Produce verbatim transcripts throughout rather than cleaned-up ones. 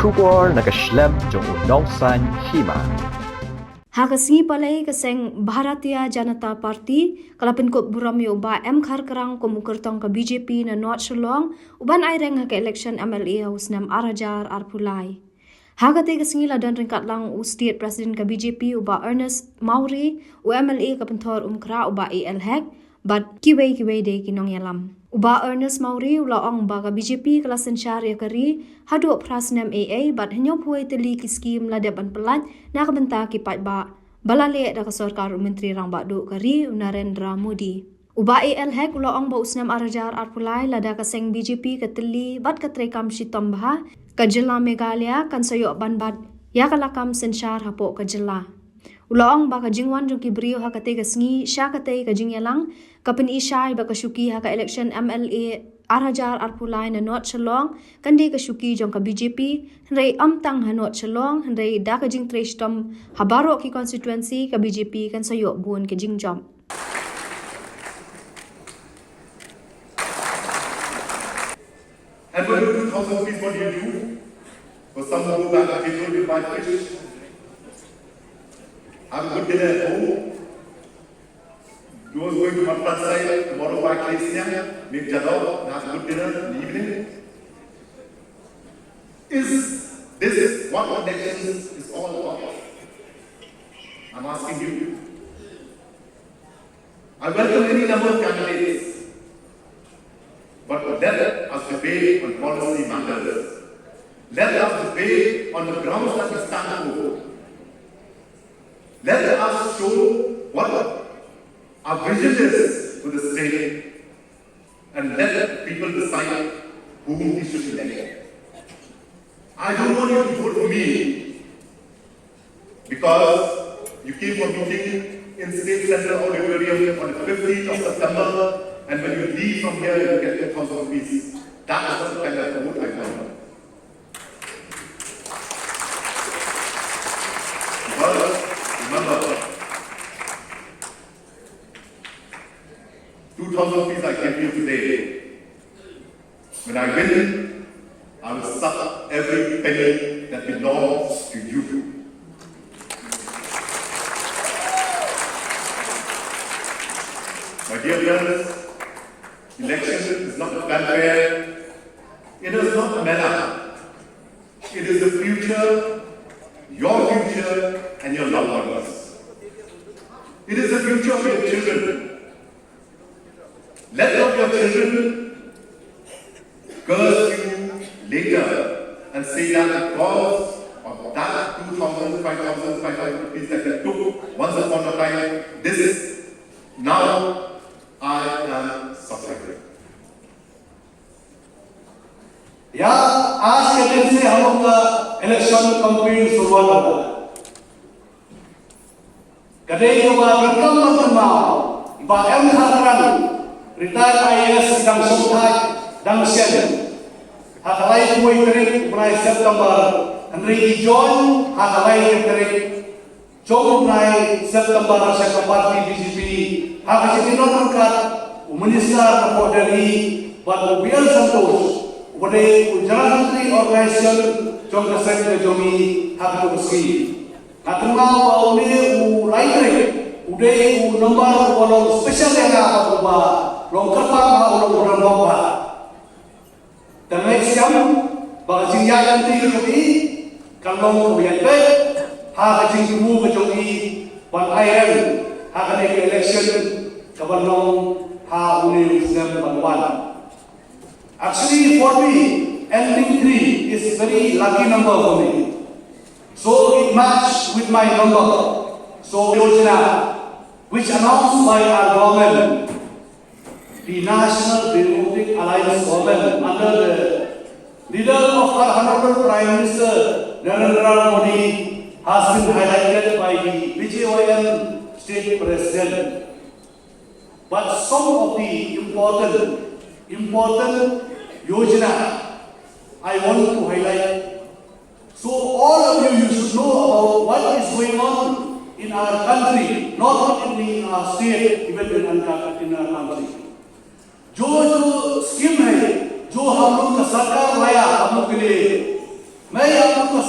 Khubor na ka shlem jong u Nongsaiñ Hima. Ha ka sngi Palei ka seng Bharatiya Janata Party ka la pynkup burom ïa u Bah M Kharkrang kum u kyrtong ka B J P na North Shillong, u ban aireng ha ka election M L A ha u snem ar hajar arphew lai. Ha kata ka sngi la don ryngkat lang u State President ka B J P u Bah Ernest Mawrie, u M L A ka Pynthorumkhrah u Bah A L Hek, bad kiwei kiwei de ki nongïalam. U Bah Ernest Mawrie u la ong ba ka B J P ka la synshar ïa ka ri haduh phra snem ei ei bad hynñiewphew tylli ki skim la dep ban pyllait na ka bynta ki paidbah ba la leh da ka sorkar u Myntri Rangbah Duh ka ri u Narendra Modi. U Bah A L Hek u la ong ba u snem ar hajar arphew lai lada ka seng B J P ka tylli bad ka treikam shitom bha, ka jylla Meghalaya kan sa ïoh ban bat ïa ka lakam synshar hapoh ka jylla. U la ong ba ka jingwan jong ki briew ha katei ka sngi sha katei ka jingïalang ka pyni shai ba ka shuki ha ka election M L A ar hajar arphew lai na North Shillong kan dei ka shuki jong ka B J P, hynrei ym tang ha North Shillong, hynrei da ka jingtrei shitom ha baroh ki constituency ka B J P kan sa ïoh bun ka jingjop. And what do two thousand rupees, what do you do? For some who go back to Bethel, you buy fish. Have a good dinner at home. Those going to Mount Plansai tomorrow, buy Khlieh Sniang, make jadok, and have a good dinner in the evening. Is this what elections is all about? I'm asking you. I welcome any number of candidates, but let us debate on policy matters. Let us debate on the grounds that we stand for. Let us show what our vision is for the state and let people decide whom we should elect. I don't want you to vote for me because you came for meeting in State Central Auditorium on the fifteenth of September, and when you leave from here, you get two thousand rupees. That is not the kind of vote I want. Because, remember, two thousand rupees I give you today. When I win, I will suck every penny that belongs to you. My dear friends, election is not a fanfare. It is not a mela. It is the future, your future, and your loved ones. It is the future of your children. Let not your children curse you later and say that because of that two thousand, five thousand, five hundred rupees that you took once upon a time, this now I am suffering. Ïa, ash ka dien se ha ka election campaign suruat. Ka dei kaba donkam ban kynmaw ba M Kharkrang, retired I A S, dang shong thait, dang shen ha ka laiphew tarik u bnai September, hynrei i join ha ka lai tarik jong u bnai September sha ka party B J P ha ka jingïalang ryngkat u minister na pdeng Delhi bad u B L Santosh, uba dei u General Secretary Organization jong ka seng ka jong ngi ha ka sngi. Nga kynmaw ba une u lai tarik u dei u nombar uba long special ïa nga bad uba long kyrpang ha u long u rangbah. Te nga ngeit skhem ba ka jingïaid lynti ka jong i kan long kaba ïaid beit ha ka jingthmu ka jong i ban airem ha kane ka election kaban long ha une u snem ban wan. Actually, for me, ending three is very lucky number for me. So it matched with my number. So Yojana, which announced by our government, the National Democratic Alliance government under the leader of our Honorable Prime Minister Narendra Modi has been highlighted by the B J Y M State President. But some of the important, important yojana I want to highlight. So all of you, you should know about what is going on in our country, not only in our state, even in our, in our country. जो जो स्कीम है, जो हम लोग का सरकार लाया, हम लोग के लिए, मैं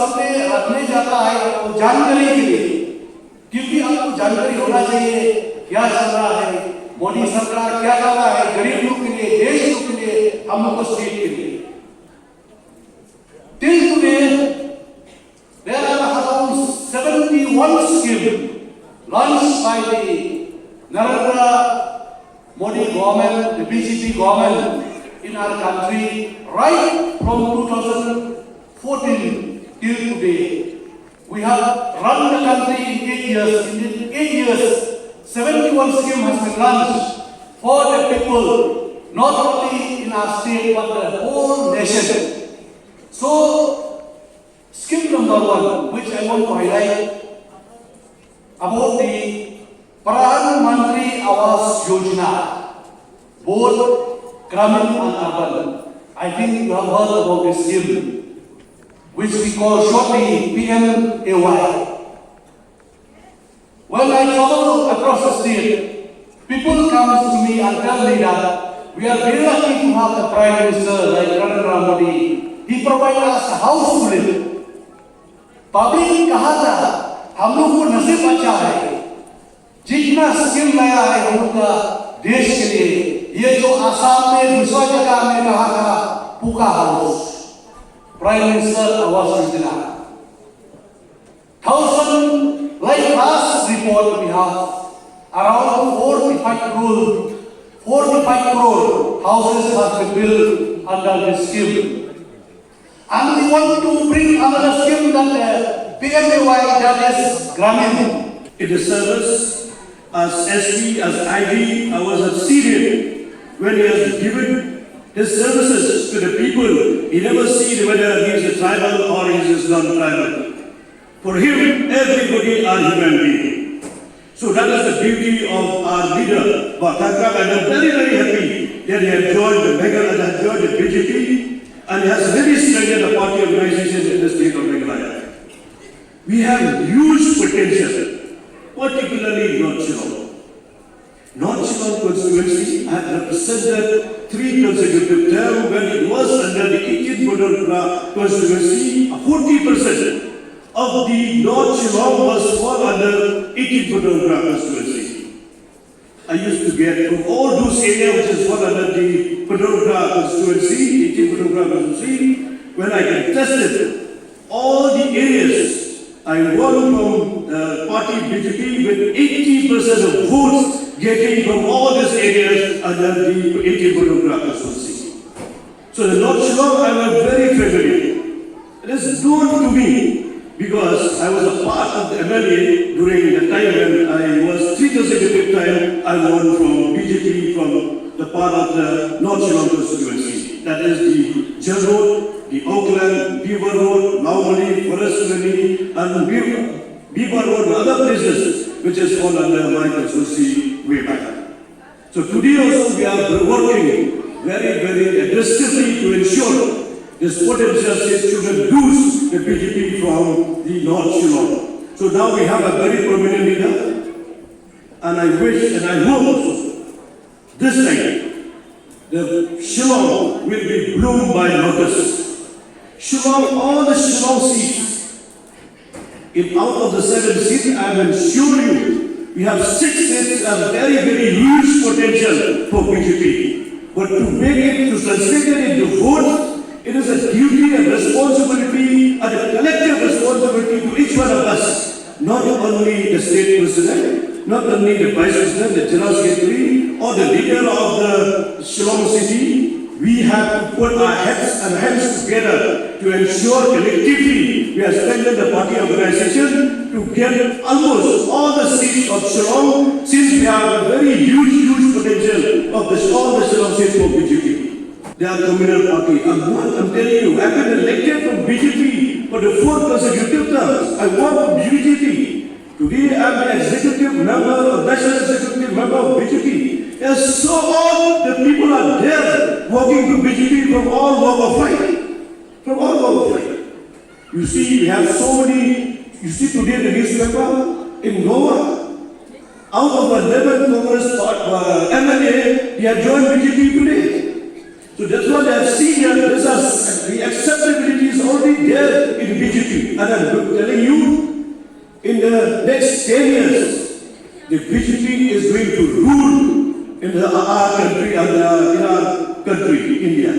सबने रखने जाता है आपको जानकारी के लिए, क्योंकि आपको जानकारी होना चाहिए क्या चल रहा है, मोदी सरकार क्या कर रहा है गरीब लोग के लिए, देश लोग के लिए, हम लोग को स्टेट के लिए। Till today, there are around seventy-one scheme launched by the Narendra Modi government, the B J P government in our country, right from two thousand fourteen till today. We have run the country in eight years. In eight years, seventy-one scheme has been launched for the people, not only in our state but the whole nation. So, scheme number one, which I want to highlight about the Pradhan Mantri Awas Yojana, both Gramin and Urban. I think you have heard about this scheme, which we call shortly P M A Y. When I travel across the state, people come to me and tell me that we are very lucky to have a Prime Minister like Narendra Modi. He provides us a house to live. पब्लिक कहा था, हम लोग को नसीब अच्छा है, जितना स्कीम लाया है हम लोग का देश के लिए। ये जो आसाम में दूसरा जगह में कहा था, पुका हाउस, प्राइम मिनिस्टर आवास योजना, thousand, like last report we have, around forty-five crore, forty-five crore houses have been built under this scheme. And we want to bring another scheme that uh, P M A Y, that is Gramin. It is service as S P, as I G, I was a senior when he has given his services to the people. He never seen whether he is a tribal or he is non-tribal. For him, everybody are human being. So that is the beauty of our leader, Bah Khatkang. And I'm very, very happy that he has joined the Meghalaya, has joined the B J P, and has really strengthened the party organization in the state of Meghalaya. We have huge potential, particularly in North Shillong. North Shillong constituency had represented three consecutive term when it was under the eighteen Pyndengrah constituency, forty percent of the North Shillong was fall under eighteen Pyndengrah constituency. I used to get from all those areas which is fall under the Pyndengrah constituency, eighteen Pyndengrah constituency, when I contested all the areas, I won from the party B J P with eighty percent of votes getting from all these areas under the eighteen Pyndengrah constituency. So the North Shillong, I am very familiar. It is known to me because I was a part of the M L A during the time when I was three consecutive time I won from B J P from the part of the North Shillong constituency. That is the Jharod, the Oakland, Beaver Road, Naomali, Forest Colony, and Beaver, Beaver Road, and other places which is fall under my constituency way back. So today also we are working very, very aggressively to ensure this potential seat shouldn't lose the B J P from the North Shillong. So now we have a very prominent leader, and I wish and I hope also this time the Shillong will be bloomed by locusts. Shillong, all the Shillong seats, if out of the seven seats, I will assure you, we have six seats are very, very huge potential for B J P. But to make it, to translate it into votes, it is a duty and responsibility and a collective responsibility to each one of us. Not only the state president, not only the vice president, the general secretary, or the leader of the Shillong city, we have to put our heads and hands together to ensure collectively we have strengthened the party organization to get almost all the seats of Shillong, since we have a very huge, huge potential of this, all the Shillong seats for B J P. They are communal party. I'm, I'm telling you, I've been elected from B J P for the four consecutive terms. I won from B J P. Today, I'm an executive member, a national executive member of B J P. And so all the people are there working to B J P from all walk of life. From all walk of life. You see, we have so many. You see today the newspaper in Goa, out of eleven Congress part, uh, M L A, they have joined B J P today. So that's what I have seen here. This is, the acceptability is already there. B J P, and I'm telling you, in the next ten years, the B J P is going to rule in the, our country and uh, in our country, India.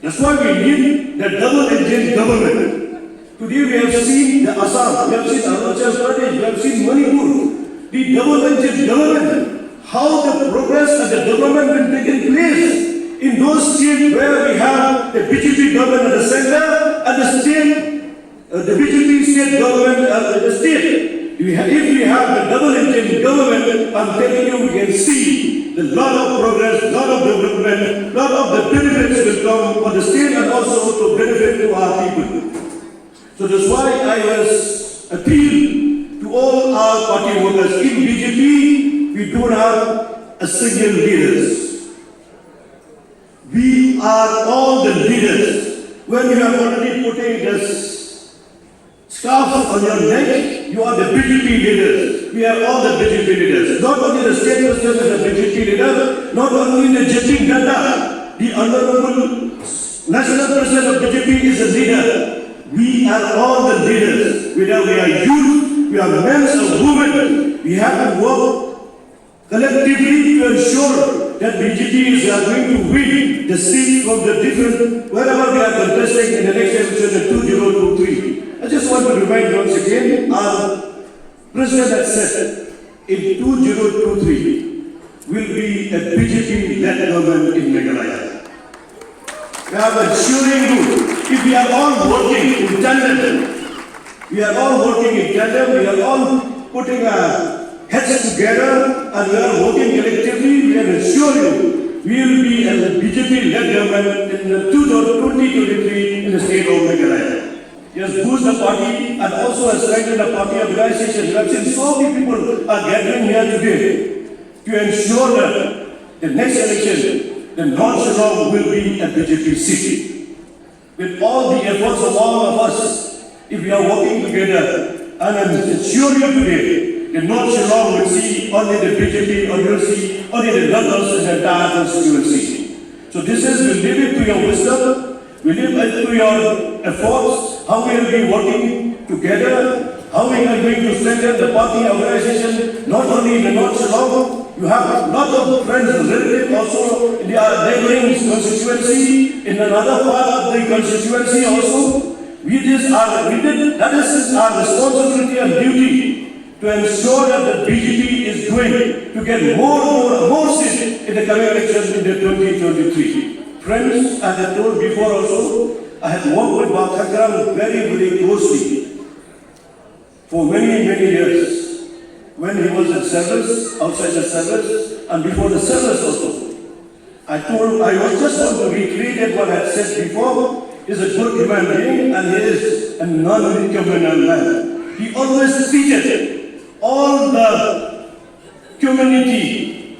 That's why we need the double engine government. Today we have seen the Assam, we have seen Arunachal Pradesh, we have seen Manipur. The double engine government, how the progress and the development will take place in those states where we have the B J P government at the center and the state, uh, the B J P state government at the state. We ha- if we have the double engine government, I'm telling you, we can see the lot of progress, lot of development, lot of the benefits will come for the state and also to benefit to our people. So that's why I was appeal to all our party workers in B J P. We don't have a single leaders. We are all the leaders. When you are already putting this scarf on your neck, you are the B J P leaders. We are all the B J P leaders. Not only the state president is a B J P leader, not only the J P Nadda, the honorable national president of B J P is a leader. We are all the leaders. Whether we are youth, we are men or women, we have to work collectively to ensure that B J P is going to win the seat from the different, wherever we are contesting in the next election in two zero two three. I just want to remind once again, our president has said in two zero two three will be a B J P-led government in Meghalaya. We are ensuring you, if we are all working in tandem, we are all working in tandem, we are all putting our heads together and we are working collectively, we can assure you, we will be a B J P-led government in the two thousand twenty twenty-three in the state of Meghalaya. He has boosted the party and also has strengthened the party organization. We have seen so many people are gathering here today to ensure that the next election, the North Shillong will be a B J P seat. With all the efforts of all of us, if we are working together, and I assure you today, the North Shillong will see only the B J P or will see only the Nahdals in the entire constituency. So this is, we leave it to your wisdom, we leave it to your efforts, how we will be working together, how we are going to strengthen the party organization, not only in the North Shillong, you have a lot of friends and relatives also in the neighboring constituency, in another part of the constituency also. We, this are, we did, that is our responsibility and duty to ensure that the B J P is going to get more and more, more seats in the coming election in the twenty twenty-three. Friends, as I told before also, I had worked with Bah Khankarang very, very closely for many, many years when he was in service, outside the service, and before the service also. I told, I was just want to recreate what I had said before. He's a good human being and he is a non-criminal man. He always treated all the community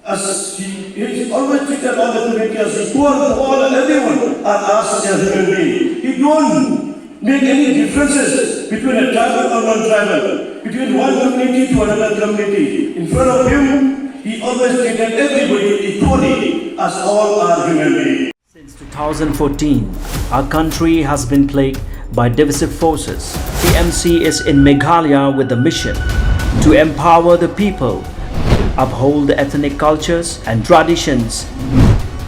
as he, he always treated all the community as equal to all and everyone are as a human being. He don't make any differences between a tribal or non-tribal, between one community to another community. In front of him, he always treated everybody equally as all are human beings. Since two thousand fourteen, our country has been plagued by divisive forces. T M C is in Meghalaya with the mission to empower the people, uphold the ethnic cultures and traditions,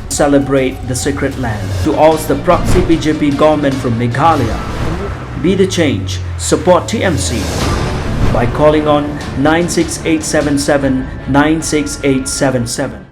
celebrate the sacred land. To oust the proxy B J P government from Meghalaya, be the change, support T M C by calling on nine six eight seven seven nine six eight seven seven.